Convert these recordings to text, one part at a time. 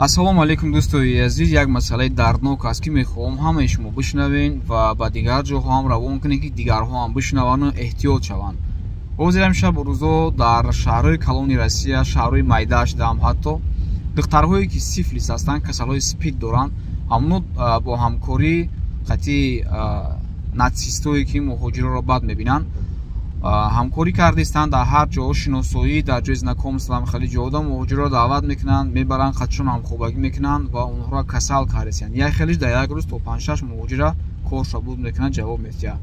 Ассалому алайкум, дӯстои азиз. Як масъалаи дарднок аст, ки мехоҳам ҳамаи шумо бишнавен ва ба дигар ҷоҳо ҳам равон кунед, ки дигарҳо ҳам бишнавану эҳтиёт шаванд. Ҳозир ҳам шабу рӯзо дар шаҳрҳои калони Россия, шаҳрҳои майдаашдаам, ҳатто духтарҳое, ки сифлис ҳастанд, касалҳои СПИД доранд, ҳамоно бо ҳамкорӣ қатъи нацистое, ки муҳоҷироро бад мебинанд, ҳамкорӣ кардистанд. Дар ҳар ҷо шиносоӣ, дар ҷои знакомства, хеле ҷода муҳоҷиро даъват мекунанд, мебаранд, қатшон ҳамхобагӣ мекунанд ва онҳоро касал кардистанд. Як хелиш дар як рӯз то панҷшаш муҳоҷира корша буд мекунанд, ҷавоб медиҳад.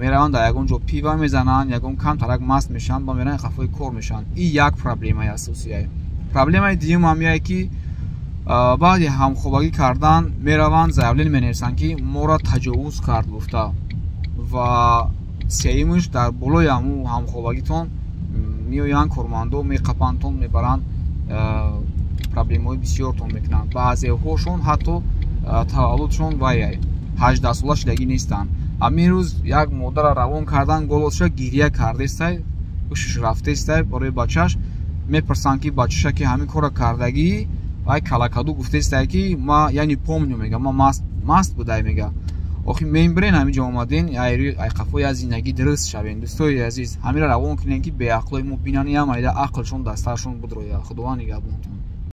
Мераванд, дар ягон ҷо пива мезананд, ягон камтарак маст мешаванд ва мераванд, қафои кор мешаванд. Ин як проблемаи асосия. Проблемаи дуюм ҳам яе, ки баъди ҳамхобагӣ кардан мераванд, заявление менависанд, ки моро таҷовуз кард гуфта. Ва сеюмаш, дар болои ҳаму ҳамхобагитон меоянд кормандо, меқапандтон, мебаранд, проблемаҳои бисёртон мекунанд. Баъзеҳошон ҳатто таваллудшон вай 18-сола шудагӣ нестанд. Ҳамин рӯз як модарро равон кардан, голосша гирья кардестай, ушш рафтестай барои бачаш. Мепурсанд, ки бачаша ки ҳамин корро кардагӣ, вай калакаду гуфтестай, ки ма я не помню, мега, ма маст будай, мега. Охи мембирен, ҳамин ҷо омаден, ай қафо я зиндагӣ дуруст шавен. Дӯстои азиз, ҳаминро равон кунем, ки беақлои мо бинанд, ям айда ақлшон дастаршон будроя. Худованд нигаҳбонтон.